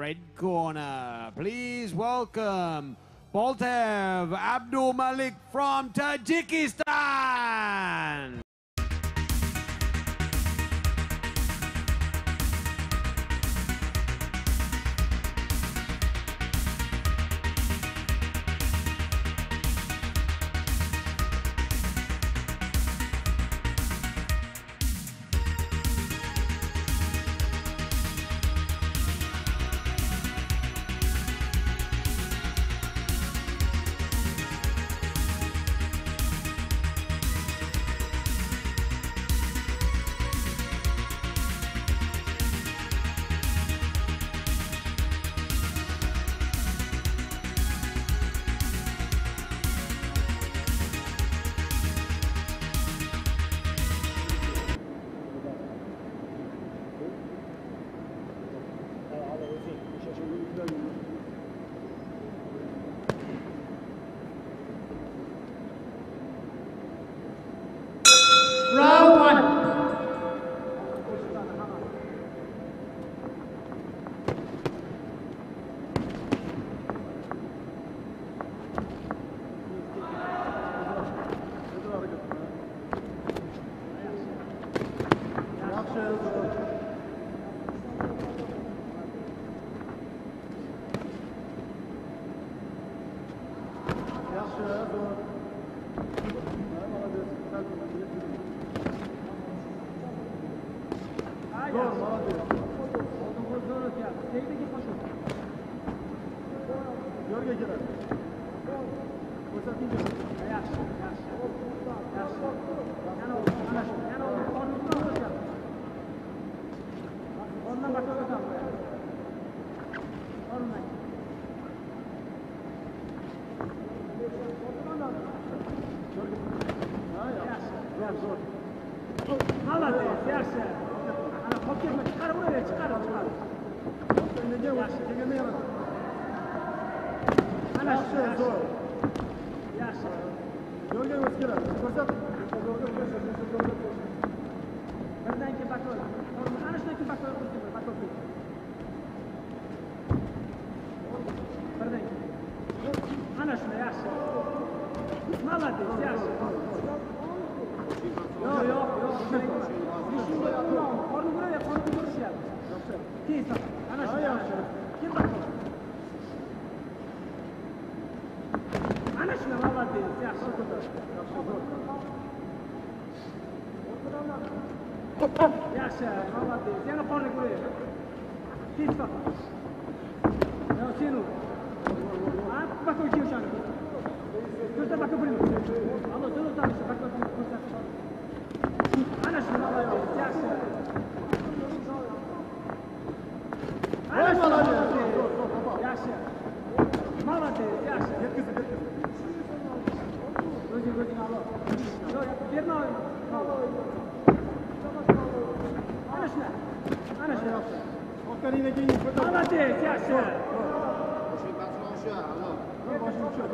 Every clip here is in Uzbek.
red corner, please welcome Boltaev Abdumalik from Tajikistan. Round one. Yaxshi, молодец. Yana qorni ko'raylik. Tez topar. Yo, sen ur. Ha, bakov kim o'shani? Ko'rsat bakov birini. Allo, zo'r o'tamiz, bakov ko'rsat. Ana shu, молодец, yaxshi. Ana shu, yaxshi. Молодец, yaxshi. Yetkazib, yetkazib. O'zing, o'zing allo. Yo'q, berma. Ana shuna. Ana shuna. Orqangdan keyin ko'tar. Молодец, yaxshi. Boshing pastroq tushar, allo. Boshing tushar.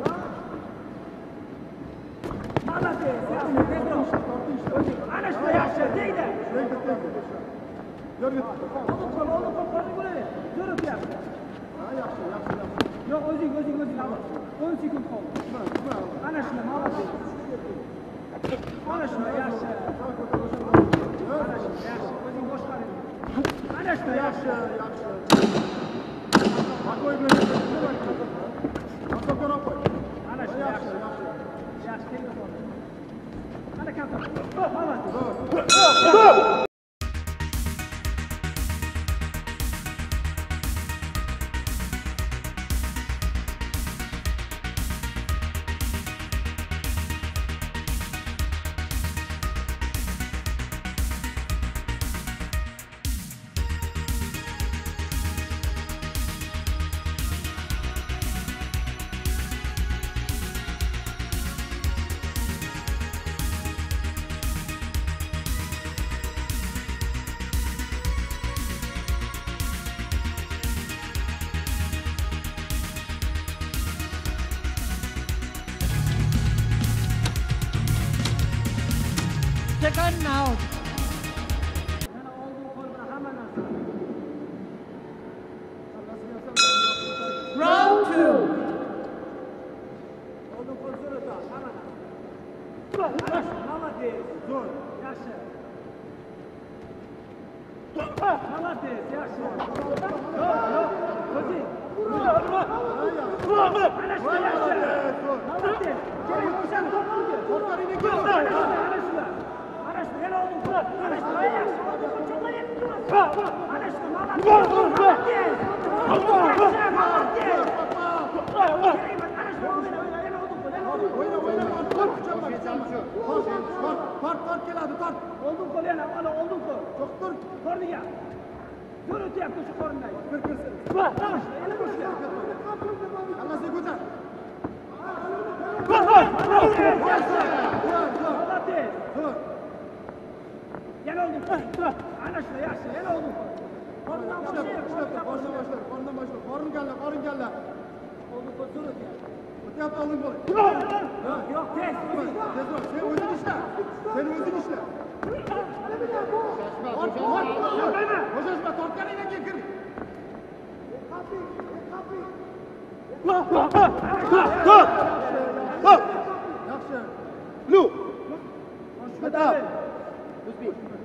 Молодец, yaxshi. Ana shuna yaxshi, tegdi. Tegdi, tegdi. Yo'q, Oldin qo'l, oldin qo'l, qorni bo'laver. Zo'r o'tyapti. Ha, yaxshi, yaxshi, yaxshi. Yo'q, o'zing, o'zing, o'zing allo. 10 sekund qoldi. Ana shuna, молодец. Ana shuna, yaxshi. Ana shuna, yaxshi. O'zing boshqaring. Ana shuna, yaxshi. Yaxshi. Bakoy bilan Bakoy ko'rib qo'y. Ana shuna, yaxshi. Yaxshi, tegdi qo'l. Ana kontra. Молодец. Second out. Yana oldin qo'l bilan hamma narsa. Zo'r. Yaxshi. Молодец, yaxshi. Yo'q, yo'q. O'zing. Ana shuni yaxshi. Молодец. Kerak bo'lsa to'pni. Ana shuni. Ana shuni, yana oldin qo'l. Ana shuni, yaxshi. Oldin qo'l cho'qlayapti. Ana shuni, молодец. Молодец. Молодец. Ana shuni, o'yna, o'yna, yana oldin qo'l, yana oldin qo'l. O'yna, o'yna, tort, kuchayma, kuchayma. Tort, tort, tort, tort keladi, tort. Oldin qo'l yana, ana oldin qo'l. Cho'qib tur. Qorniga. Zo'r o'tyapti shu qorindan. Bir kirsin. Yana boshla. Kallasiga ko'tar. Молодец. Zo'r. Yana oldin qo'l. Ana shuni, yaxshi, yana oldin qo'l. Qorindan Ishlab, boshla, ishlab, qorindan qorindan boshla. boshla, qorindan boshla. Qorin kalla, qorin kalla. Oldin qo'l zo'r o'tyapti. O'tyapti oldin qo'l. Yo'q, yo'q, tez. Tezroq, sen o'zing ishla. Sen o'zing ishla. Tort, tort. Bo'shashma, tortganingdan keyin kir. Yaxshi.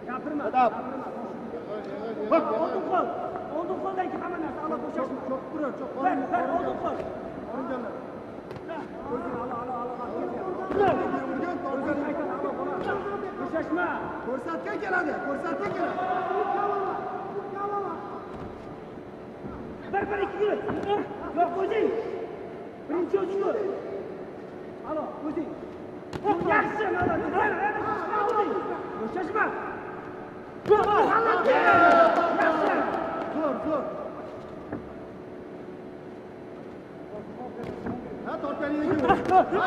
Gapirma. Gapirma. Oldin qo'l. Oldin qo'ldan keyin hamma narsa, alo bo'shashma. Cho'qib turar, cho'q. Bir, bir, oldin qo'l. Qorin kalla. Alo, alo, alo, alo. Urgan, tortganing. Bo'shashma. Ko'rsatgan keladi, ko'rsatgan keladi. Bir, bir, ikki, yur. Yo'q, o'zing. Birinchi o'zing yur. Alo, o'zing. Yaxshi, молодец. Yana, yana, o'zing. Bo'shashma. Молодец. Yaxshi. Zo'r, zo'r. Ha, tortganingdan keyin ur.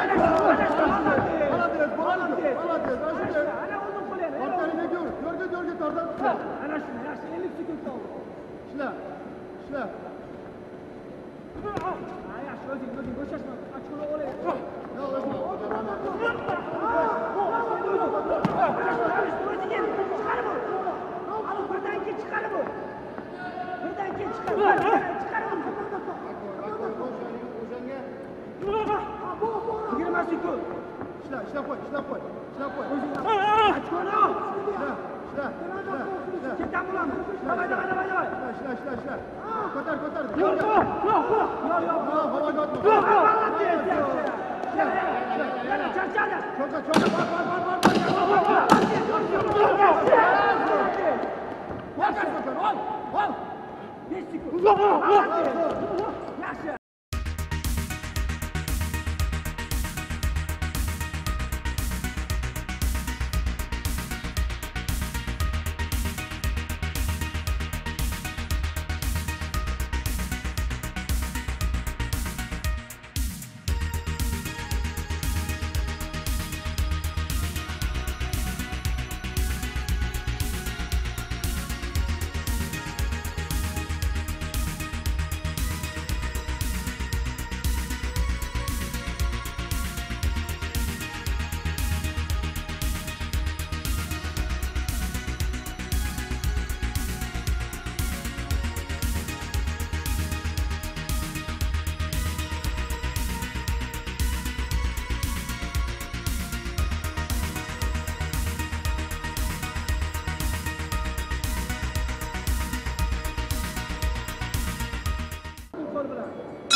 Ana shu, ana shu, молодец. Молодец, молодец, молодец. Ana shunday. Ana oldin qo'l yana, yana oldin. Tortganingdan keyin ur. Yo'rga, yo'rga tortadi. Ana shuni, yaxshi, 50 sekund qoldi. Ishla. Ishla. Ha, yaxshi, o'zing, o'zing, bo'shashma. Ochkoni olay. Yo'q, o'zing. Chiqarib ur. Alo, birdan keyin chiqarib ur. Birdan keyin chiqar. Chiqarib ur. O'shanga 20 sekund. Ishla, ishlab qo'y, ishlab qo'y. Ishlab qo'y. Ochkoni ol. Ishla, ishla, ishla, ishla. Chetdan bo'lamiz. Давай, давай, давай, давай. Ishla, ishla, ishla. Ko'tar, ko'tar. Yo'q, yo'q, yo'q, yo'q, yo'q. Ha, havoga otma. Молодец, yaxshi. Yana, yana, yana charchadi. Cho'qa, cho'qa, bor, bor, bor, bor, bor. Yaxshi. Ol, ko'tar, ol, ol. 5 sekund. Молодец. Yaxshi. Qo'l bilan.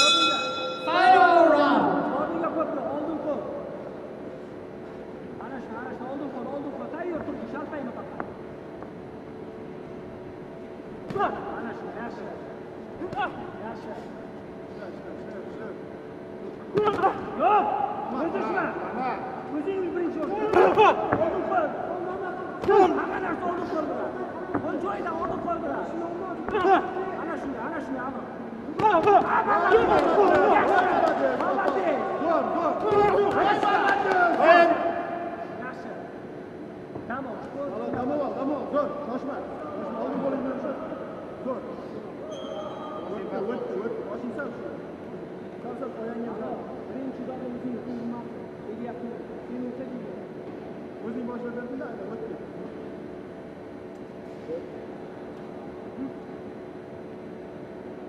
Oldinga. Final round. Oldinga qo'l bilan, oldin qo'l. Ana shu, ana shu, oldin qo'l, oldin qo'l. Tayyor turdi, shalpayma faqat. Ana shu, yaxshi. Yaxshi. Ishla, ishla, ishla, ishla. Yo'q, o'zishma. O'zing birinchi o'rin. Oldin qo'l. Hamma narsa oldin qo'l bilan. Qo'l joyidan oldin qo'l bilan. Ana shunday, ana shunday, ana. Молодец. Zo'r, zo'r. Yaxshi. Tamom. Dam ol, dam ol, zo'r. Shoshma. Shoshma, oldin qo'ling bilan usha. Zo'r. O'tdi, o'tdi, o'tdi. Boshing sal tushdi. Sal sal oyog'ingga bilan. Birinchi zarba o'zing urma. Tegyapti. Sen ursa tegadi. O'zing boshlab berding-da, aynan o'tdi.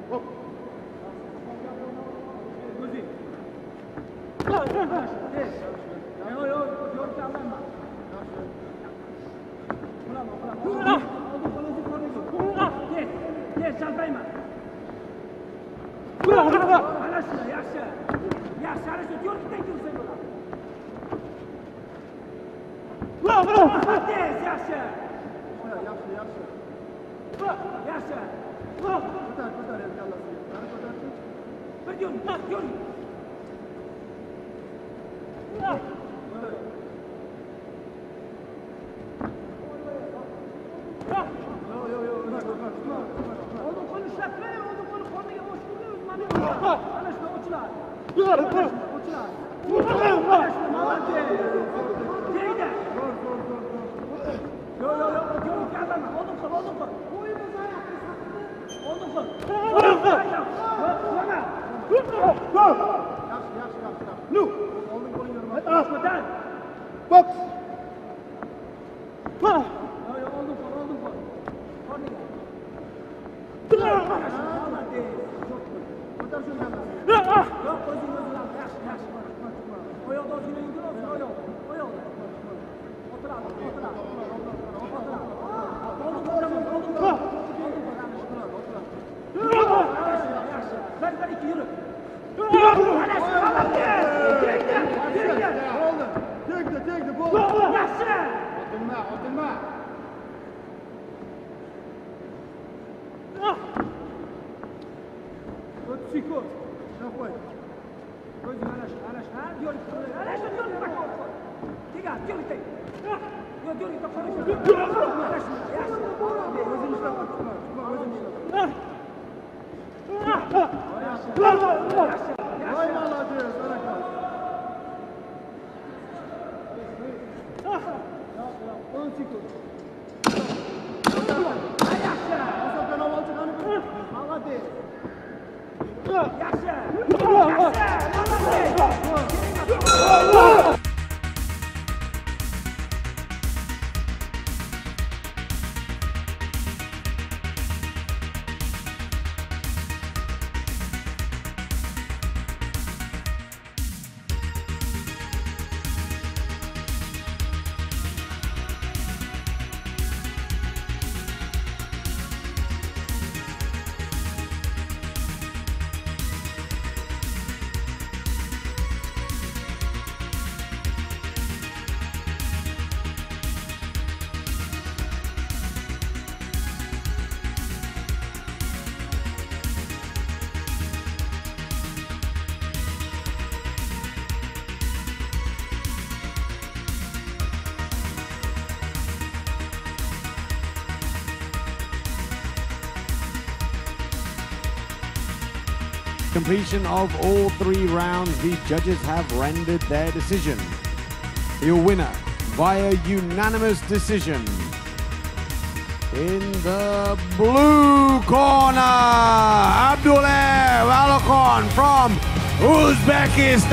Hop. O'zing. Tez. Yo'q, yo'q, yo'q, aldanma. Yaxshi. Tez, chalpayma. Ana shuni, yaxshi. Yaxshi, ana shu yo'ldan yursa bo'ladi. Tez, yaxshi. Yaxshi, yaxshi. Yaxshi. Ko'tar, ko'tar endi kallasiga. Qani ko'tarchi. Bir yo'l, yo'l. Yo'q, yo'q, yo'q, Oldin qo'lni ushlab turing, oldin qo'lni qorniga ochib o'zi mana ana shuni ochiladi. Ochiladi. Ana shuni, молодец. Tegdi. Zo'r, zo'r, zo'r, zo'r. Yo'q, yo'q, yo'q, yo'q, kallama. Oldin qo'l, oldin qo'l. Oldin qo'l. Yaxshi, yaxshi, yaxshi. Nu. Oldin qo'ling yorma. Ko'tar. Boks. Yo'q, yo'q, oldin qo'l, oldin qo'l. Qorniga. Молодец. Ko'tar shuni kallasiga. Yo'q, o'zing o'zing al. Yaxshi, yaxshi. Oyoqda ozgina yugur, ozgina oyoqda. Oyoqda. O'tiradi, o'tiradi. O'tiradi. Oldin qo'l, oldin qo'l. Oldin qo'l, ana shu. Yaxshi, yaxshi. Bir, bir, ikki, yurib. Ana shu, молодец. Tegdi, tegdi. Bo'ldi. Tegdi, tegdi, bo'ldi. Yaxshi. Otinma, otinma. Sekund. Ushlab qo'y. O'zing ana shu, ana shu. Ha, yo'l, ana shu, yo'l, Tegadi, yo'l, teg. Yo'q, yo'l, Ana shu, yaxshi. O'zing ishlab qo'y, tutma, tutma, o'zing ishlab. Yaxshi. Yaxshi. Voy молодец, barakalla. 10 sekund. Yaxshi. Asabdan ovoz chiqani bir. Молодец. Yaxshi. Yaxshi. Молодец. Completion of all three rounds, the judges have rendered their decision. Your winner via unanimous decision in the blue corner, Abdullaev Alokhon from Uzbekistan.